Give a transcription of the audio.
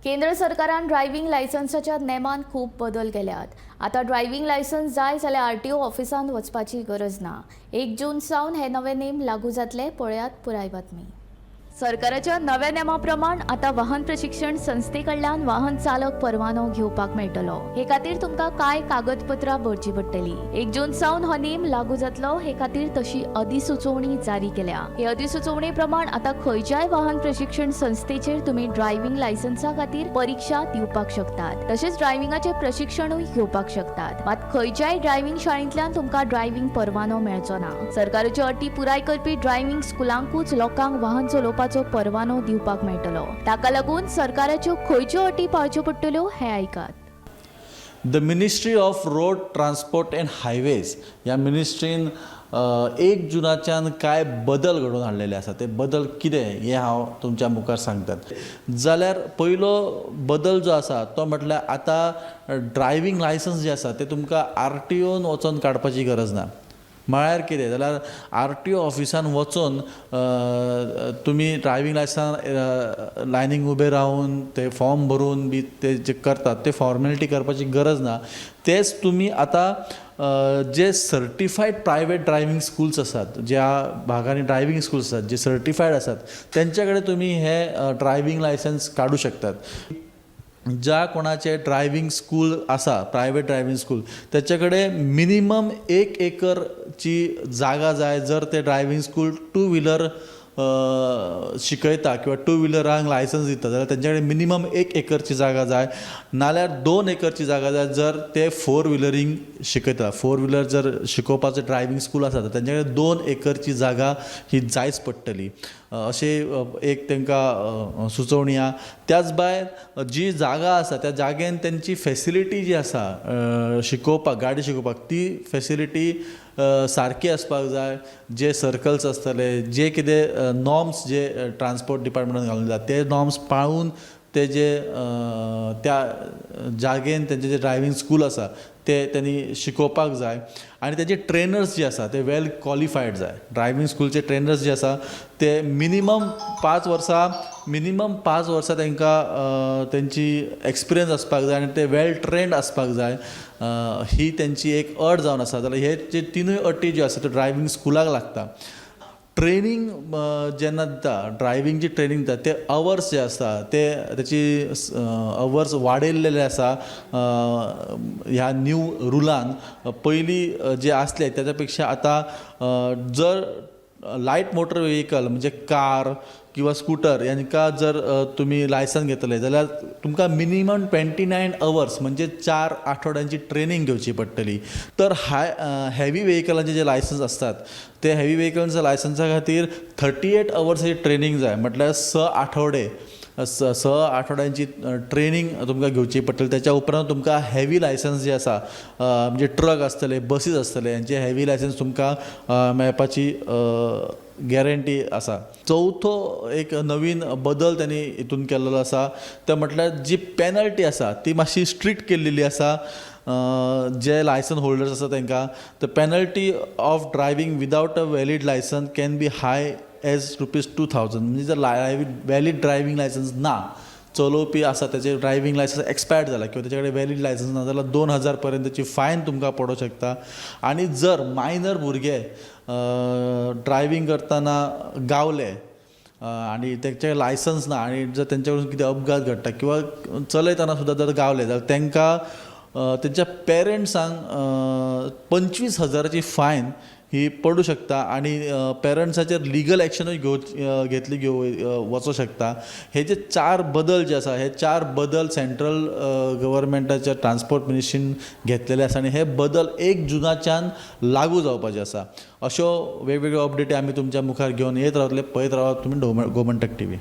केंद्र सरकारान ड्रायव्हिंग लायसन्साच्या नेमान खूब बदल केल्यात. आतां ड्रायव्हिंग लायसन्स जाय जाल्यार आरटीओ ऑफिसांत वचपाची गरज ना. 1 जून सावन हे नवे नेम लागू जातले. पळयात पुराय बातमी. सरकाराच्या नव्या नेमा प्रमाण आतां वाहन प्रशिक्षण संस्थे कडल्यान वाहन चालक परवानो घेवपाक मेळटलो. हे खातीर तुमकां कांय कागदपत्रां भरची पडटली. 1 जून सावन हो नेम लागू जातलो. हे खातीर तशी अधिसुचोवणी जारी केल्या. हे अधिसुचोवणे प्रमाण आतां खंयच्याय वाहन प्रशिक्षण संस्थेचेर तुमी ड्रायव्हिंग लायसन्सा खातीर परिक्षा दिवपाक शकतात. तशेंच ड्रायव्हिंगाचें प्रशिक्षणूय घेवपाक शकतात. मात खंयच्याय ड्रायव्हिंग शाळेंतल्यान तुमकां ड्रायव्हिंग परवानो मेळचो ना. सरकाराच्यो अटी पुराय करपी ड्रायव्हिंग स्कुलांकूच लोकांक वाहन चलोवपाचो परवानो दिवपाक मेळटलो. ताका लागून सरकाराच्यो खंयच्यो अटी पाळच्यो पडटल्यो हें आयकात. The Ministry of Road Transport and Highways ह्या मिनिस्ट्रीन 1 जुनाच्यान कांय बदल घडोवन हाडलेले आसा. ते बदल कितें हें हांव तुमच्या मुखार सांगतात. जाल्यार पयलो बदल जो आसा तो म्हटल्यार आतां ड्रायवींग लायसन्स जें आसा तें तुमकां आरटीओन वचोन काडपाची गरज ना. म्हळ्यार कितें जाल्यार आरटीओ ऑफिसान वचून तुमी ड्रायवींग लायसन्स लायनीक उबे रावन ते फॉर्म भरून बी ते जे करतात ते फॉर्मेलिटी करपाची गरज ना. तेच तुमी आतां जे सर्टिफायड प्रायवेट ड्रायवींग स्कुल्स आसात, ज्या भागांनी ड्रायवींग स्कुल्स आसात, जे सर्टिफायड आसात, तेंच्या कडेन तुमी हे ड्रायवींग लायसन्स काडूं शकतात. ज्या कोणाचे ड्रायवींग स्कूल आसा, प्रायवेट ड्रायवींग स्कूल, तेचे कडेन मिनिमम 1 एकरची जागा जाय जर ते ड्रायवींग स्कूल टू व्हिलर शिकयता किंवा टू व्हिलरांक लायसन्स दिता जाल्यार तेंचे कडेन मिनिमम 1 एकरची जागा जाय. नाल्यार 2 एकरची जागा जाय जर ते फोर व्हिलरींग शिकयता. फोर व्हिलर जर शिकोवपाचो ड्रायवींग स्कूल आसा तर तेंचे कडेन 2 एकरची जागा ही जायच पडटली, अशें एक तांकां सुचोवणी आहा. त्याच भायर जी जागा आसा त्या जागेन तेंची फेसिलिटी जी आसा शिकोवपाक, गाडी शिकोवपाक, ती फेसिलिटी सारकी आसपाक जाय. जे सर्कल्स आसतले, जे कितें नॉर्म्स जे ट्रांसपोर्ट डिपार्टमेंटान घालून दिला ते नॉर्म्स पाळून ते जे त्या जागेन तेंचे जे ड्रायवींग स्कूल आसा ते तेणी शिकोवपाक जाय. आनी तेजे ट्रेनर्स जे आसा ते वेल क्वॉलिफायड जाय. ड्रायवींग स्कुलचे ट्रेनर्स जे आसा ते मिनिमम 5 वर्सां, मिनिमम 5 वर्सां तांकां तेंची एक्सपिरियन्स आसपाक जाय आनी ते वेल ट्रेंड आसपाक जाय. ही तेंची एक अट जावन आसा. जाल्यार हे जे तिनूय अटी ज्यो आसा त्यो ड्रायवींग स्कुलाक लागता. ट्रेनींग जेन्ना दिता, ड्रायव्हिंगची ट्रेनींग दिता, ते अवर्स जे आसता ते तेची अवर्स वाडयल्लेले आसा ह्या न्यू रुलान. पयलीं जे आसले तेच्या पेक्षा आतां जर लायट मोटर व्हेकल म्हणजे कार किंवा स्कुटर हेंकां जर तुमी लायसन्स घेतले जाल्यार तुमकां मिनिमम 29 अवर्स म्हणजे 4 आठवड्यांची ट्रेनींग घेवची पडटली. तर हेवी व्हेकलांचे जे लायसन्स आसतात ते हेवी व्हेकलच्या लायसन्सा खातीर 38 अवर्साची ट्रेनींग जाय. म्हटल्यार 6 आठवडे, 6 आठवड्यांची ट्रेनींग तुमकां घेवची पडटली. त्याच्या उपरांत तुमकां हेवी लायसन्स जे आसा, म्हणजे ट्रक आसतले, बसीस आसतले, हेंचे हेवी लायसन्स तुमकां मेळपाची गॅरंटी आसा. चवथो एक नवीन बदल त्यांनी हितून केल्लो आसा ते म्हटल्यार जी पेनल्टी आसा ती मातशी स्ट्रिक्ट केल्लेली आसा. जे लायसन होल्डर्स आसा तांकां the penalty of driving without a valid licence can be high as ₹2000. म्हणजे जर वॅलीड ड्रायवींग लायसन्स ना चलोवपी आसा, तेजे ड्रायवींग लायसन्स एक्सपायर्ड जाला किंवा तेजे कडेन वॅलीड लायसन्स ना जाल्यार 2000 पर्यंतची फायन तुमकां पडोंक शकता. आनी जर मायनर भुरगे ड्रायवींग करतना गावले आनी तेंचे लायसन्स ना आनी जर तेंच्या कडून कितें अपघात घडटा किंवा चलयतना सुद्दां जर गावले जाल्यार तांकां तेंच्या पेरंट्सांक 25 हजाराची फायन ही पडूं शकता आनी पेरंट्साचेर लिगल एक्शनूय घेतली घेव वचों शकता. हे जे चार बदल जे आसा, हे चार बदल सेंट्रल गव्हर्मेंटाच्या ट्रांसपोर्ट मिनिस्ट्रीन घेतलेले आसा आनी हे बदल 1 जुनाच्यान लागू जावपाचे आसा. अश्यो वेगवेगळ्यो अपडेटी आमी तुमच्या मुखार घेवन येत रावतले. पळयत रावात तुमी गोमंतक टीव्ही.